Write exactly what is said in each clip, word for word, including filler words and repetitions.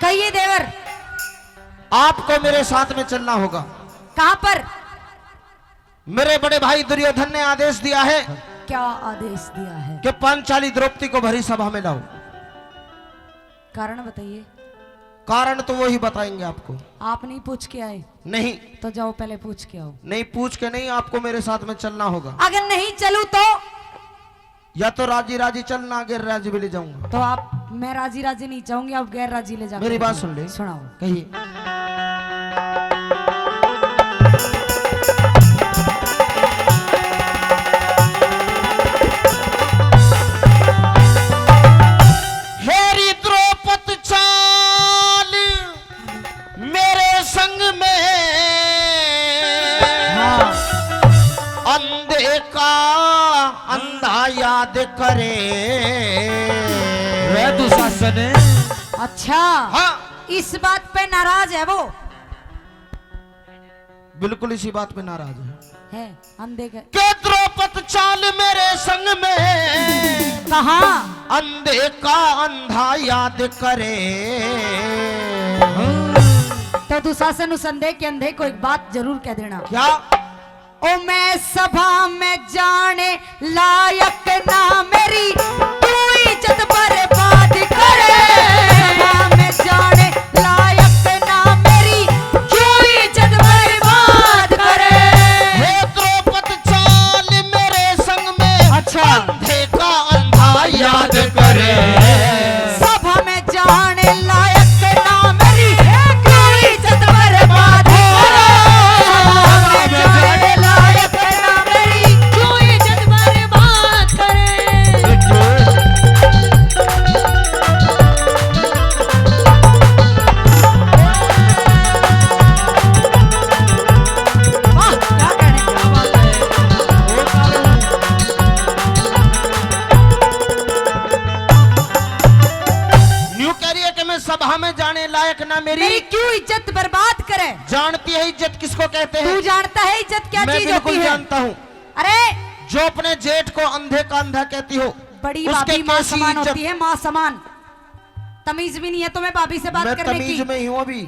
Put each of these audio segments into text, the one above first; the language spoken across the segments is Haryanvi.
कहिए देवर। आपको मेरे साथ में चलना होगा। कहाँ पर? मेरे बड़े भाई दुर्योधन ने आदेश दिया है। क्या आदेश दिया है? कि पांचाली द्रौपदी को भरी सभा में लाओ। कारण बताइए। कारण तो वो ही बताएंगे आपको। आप नहीं पूछ के आए? नहीं। तो जाओ, पहले पूछ के आओ। नहीं, पूछ के नहीं, आपको मेरे साथ में चलना होगा। अगर नहीं चलूं तो? या तो राजी राजी चलना, गैर राजी भी ले जाऊंगा। तो आप, मैं राजी राजी नहीं चाहूंगी, आप गैर राजी ले जाकर मेरी बात सुन ले। सुनाओ। कहिए। हेरी द्रौपद चाल मेरे संग में, हाँ। अंधे का अंधा याद करे। वह दुशासन। अच्छा, हाँ। इस बात पे नाराज है वो। बिल्कुल इसी बात पे नाराज है। है, अंधे के के द्रौपद चाल मेरे संग में। कहाँ? अंधे का अंधा याद करे। तो दुशासन उस अंधे के अंधे को एक बात जरूर कह देना। क्या? ओ मैं सभा में जाने लायक ना मेरी, क्यों इज्जत बर्बाद करे। सभा में जाने लायक ना मेरी, क्यों इज्जत बर्बाद करे। हे द्रौपद चाल मेरे संग में, अच्छा। अंधे का अंधा याद करे। सभा में जाने लायक ना मेरी, क्यों इज्जत बर्बाद करे। सभा में जाने लायक ना मेरी, क्यों इज्जत बर्बाद करे। वाह, क्या कहने, क्या बात है। न्यू कह रही है कि मैं सभा में जाने लायक ना मेरी। मेरी क्यों इज्जत बर्बाद करे? जानती है इज्जत किसको कहते हैं? तू जानता है इज्जत क्या चीज होती है? मैं बिल्कुल जानता हूँ। अरे, जो अपने जेठ को अंधे का अंधा कहती हो, बड़ी भाभी माँ समान होती है, माँ समान। तमीज भी नहीं है तुम्हें, भाभी से बात करने की? मैं तमीज में ही हूँ अभी।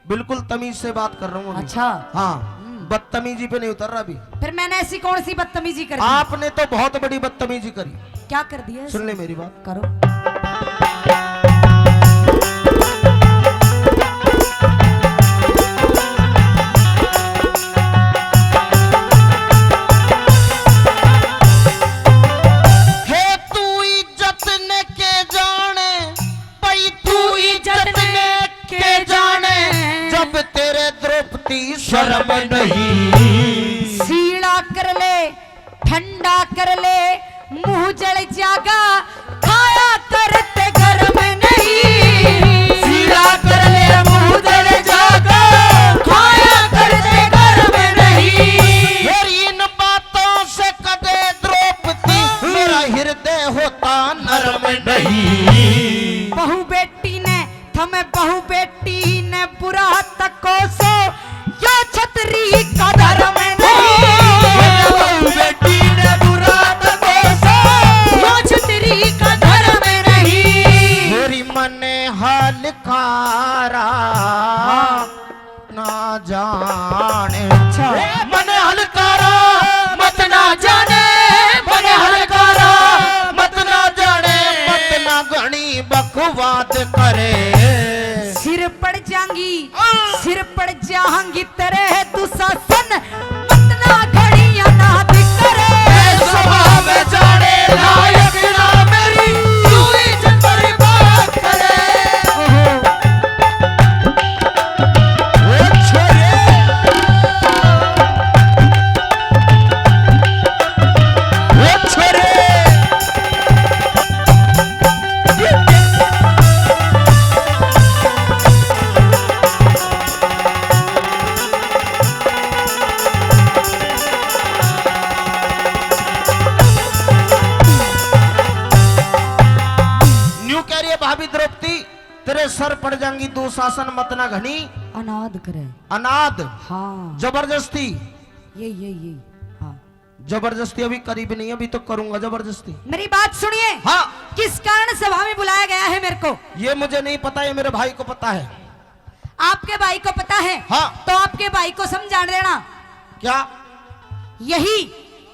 बिल्कुल तमीज से बात कर रहा हूँ अभी। अच्छा। हाँ, हम्म। बदतमीजी पे नहीं उतर रहा अभी। फिर मैंने ऐसी कौन सी बदतमीजी कर दी? आपने तो बहुत बड़ी बदतमीजी करी। क्या कर दिया? सुन ले मेरी बात। करो। हे तू इज्जत ने के जाने, पई तू इज्जत ने के जाने, जब तेरे द्रौपदी शर्म नहीं। सीला कर ले, ठंडा कर ले, मुंह जल जागा, खाया करते घर में नहीं। सीला कर ले, मुंह जल जागा, खाया करते घर में नहीं। मेरी इन बातों से कदे द्रौपदी, मेरा हृदय होता नरम नहीं। बहू बेटी ने, थमे बहू बेटी ने बुरा तको सो, यो छतरी का धर्म नहीं। बहू बेटी ने बुरा तको सो, यो छतरी का धर्म नहीं। मेरी मन हलकारा। हाँ। ना जाने। अच्छा। मन हलकारा मत ना जाने, मन हलकारा मत ना जाने, मत ना घणी बकवाद करे। सिर पड़ जाएंगी, हाँ। सिर पड़ जाएंगी तेरे दुशासन, मत ना घणी अनाद करे। ए सभा में जाने लायक ना मेरी, तू इज्जत बर्बाद करे। ओहो। ओ छोरे। ओ छोरे। न्यू कह रही है भाभी द्रौपदी, तेरे सर पड़ जाएंगी दुशासन मत ना घणी। अनाद करे। अनाद। हाँ। जबरदस्ती। ये, ये, ये। हाँ। जबरदस्ती अभी करी भी नहीं, अभी तो करूंगा जबरदस्ती। मेरी बात सुनिए। हाँ। किस कारण सभा में बुलाया गया है मेरे को? ये मुझे नहीं पता, ये मेरे भाई को पता है। आपके भाई को पता है? हाँ। तो आपके भाई को समझा देना। क्या? यही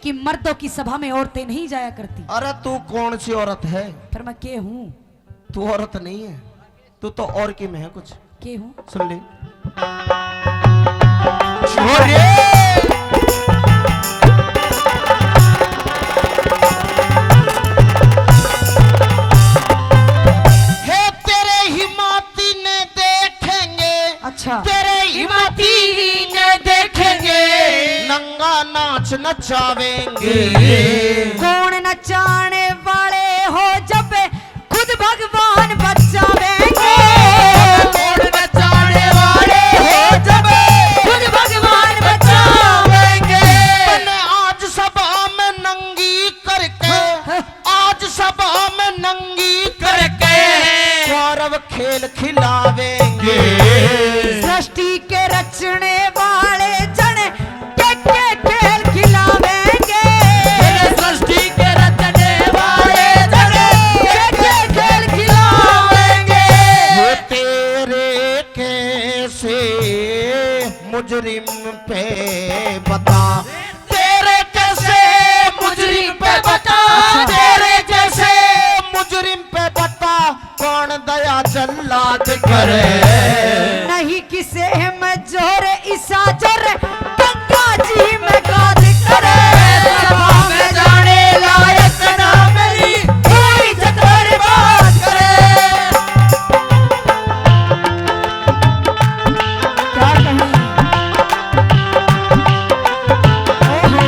कि मर्दों की सभा में औरतें नहीं जाया करती। अरे तू कौन सी औरत है? फिर मैं के हूँ? तू औरत नहीं है, तू तो और की में है कुछ। के हूँ? सुन ले। छोरे। हे तेरे हिमाती ने देखेंगे, अच्छा। तेरे हिमाती ने देखेंगे, नंगा नाच नचावेंगे। कौन नचाने वाले हो जब खुद भगवान बचावेंगे। कौन नचाने वाले हो जब खुद भगवान बचावेंगे। तन्ने आज सभा में नंगी करके, हाँ, हाँ। आज सभा में नंगी करके गौरव खेल खिलावेंगे। सृष्टि के रचने वाले जन के के खेल खिलावेंगे। तेरे सृष्टि के रचने वाले जन के के खेल खिलावेंगे। वो तेरे कैसे मुजरिम पे बता, तेरे जैसे मुजरिम पे बता, तेरे जैसे मुजरिम पे बता, कौन दया जल्लाद करे? नहीं किसे में जोर ईसा जोर गंगा जी में गाद करे। सभा में जाने लायक ना मेरी कोई इज्जत बर्बाद करे। क्या कहें? ओहो।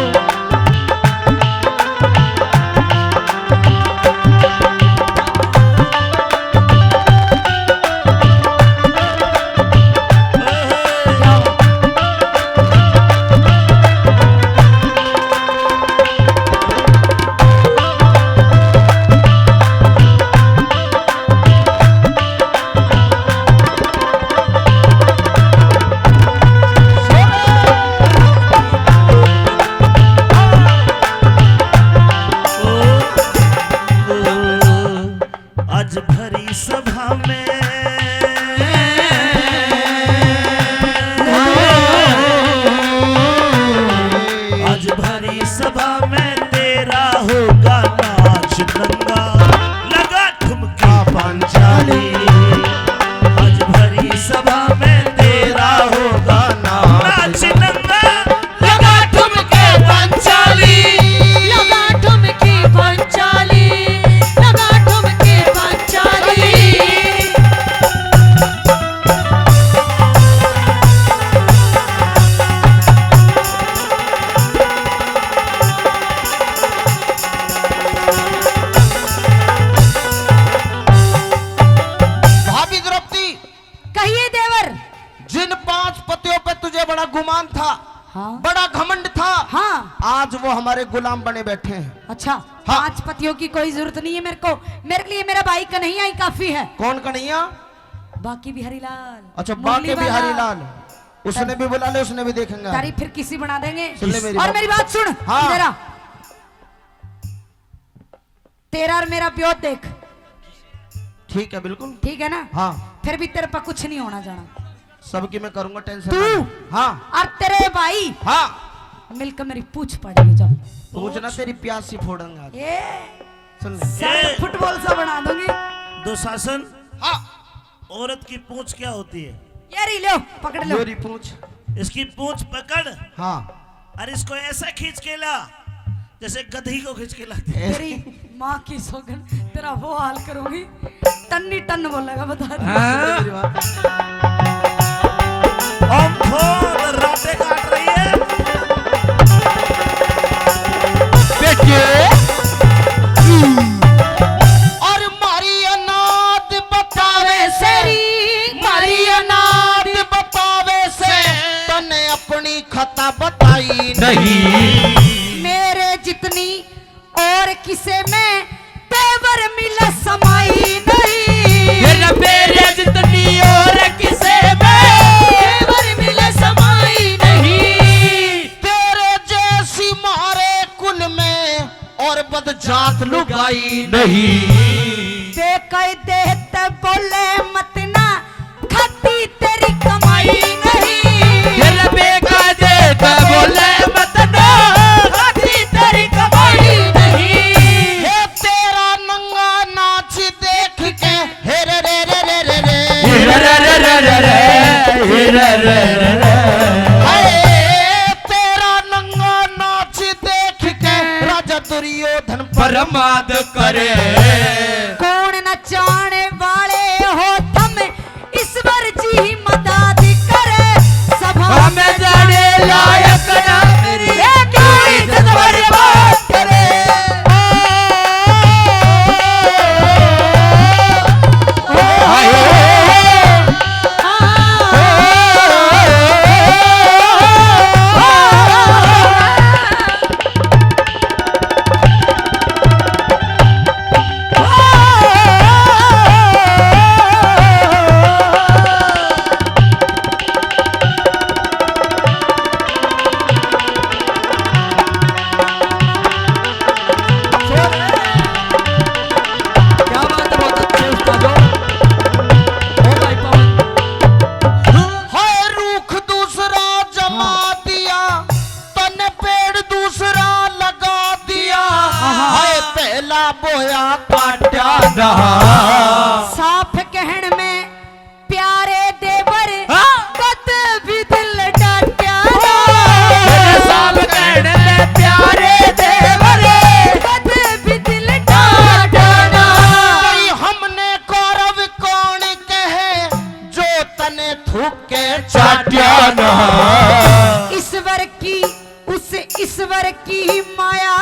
आज भरी सभा में, आज भरी सभा में तेरा होगा नाच नंगा, लगा ठुमके पंचाली। आज भरी सभा में तेरा होगा नाच नंगा, लगा ठुमके पंचाली। लगा ठुमके पंचाली, लगा ठुमके पंचाली। भाभी द्रौपदी। कहिए देवर। जिन पांच पतियों पे तुझे बड़ा गुमान था, हाँ। बड़ा घमंड था, हाँ। आज वो हमारे गुलाम बने बैठे हैं। अच्छा, हाँ। पांच पतियों की कोई जरूरत नहीं है मेरे को, मेरे लिए मेरा भाई कन्हैया ही काफी है। कौन कन्हैया? बाकी बिहारी लाल। अच्छा, मुरली बाकी वाला। बिहारी लाल, उसने भी बुला ले, उसने भी देखेंगे। तारीफ फिर किसी बना देंगे। सुन ले मेरी और बात। मेरी बात सुन, हाँ। इधर आ। तेरा और मेरा ब्योत देख। ठीक है, बिल्कुल। ठीक है ना? हाँ। फिर भी तेरे पे कुछ नहीं होना जाना। सबकी मैं करूंगा टेंशन तू ना ले। हाँ। और तेरे भाई हाँ। मिलकर मेरी पूछ पड़ेगी, जाओ। पूछ ना, तेरी प्यासी फोड़ेंगे आज। ये सुन ले। सर ये फुटबॉल सा बना दूंगी। दुशासन। हाँ। औरत की पूंछ क्या होती है? ये रही, लो, पकड़ लो। मेरी पूंछ। इसकी पूंछ पकड़। हाँ। और इसको ऐसा खींच के ला, जैसे गधी को खींच के लाते हैं। तेरी माँ की सौगन, तेरा वो हाल करूंगी, टन्नी टन बोलेगा, बता दे। हाँ। हम फोन राटे काट रही है। देखिए। और मारी अनाद बतावे से, तेरी मारी अनाद बतावे से, तन्ने अपनी खता बताई नहीं। मेरे जितनी और किसे में तेवर मिले समाई नहीं। मेरे, मेरे जितनी और किसे में तेवर मिले समाई नहीं। तेरे जैसी मारे नहीं। बेकायदे ते बोले मत ना, खाती तेरी कमाई नहीं। तेरे बेकायदे ते बोले मत ना, खाती तेरी कमाई नहीं। हे तेरा नंगा नाच देख के, हे रे रे रे रे रे रे। हे रे रे रे रे रे, हे रे रे रे रे। हाय, तेरा नंगा नाच देख के राजा दुर्योधन बर्बाद करे। कौन नचाने वाले हो तुम, ईश्वर जी ही मदद करे। सभा में जाने लायक ना मेरी, ये क्यों इज्जत बर्बाद करे। क्या बात है, बहुत अच्छे उस्तादों। ओ भाई पवन। हाय, रूख दूसरा जमा दिया, तन्ने पेड़ दूसरा लगा दिया। आहा। हाय, पहला बोया काटा ना। साफ कहण में प्यारे देवर, हाँ। कद भी दिल डांटा ना। मेरे साथ कहने में प्यारे देवर, कद भी दिल डांटा ना। भाई, हमने कौरव कौन कहे, जो तने थूके चाट्या ना। ईश्वर की, उस ईश्वर की माया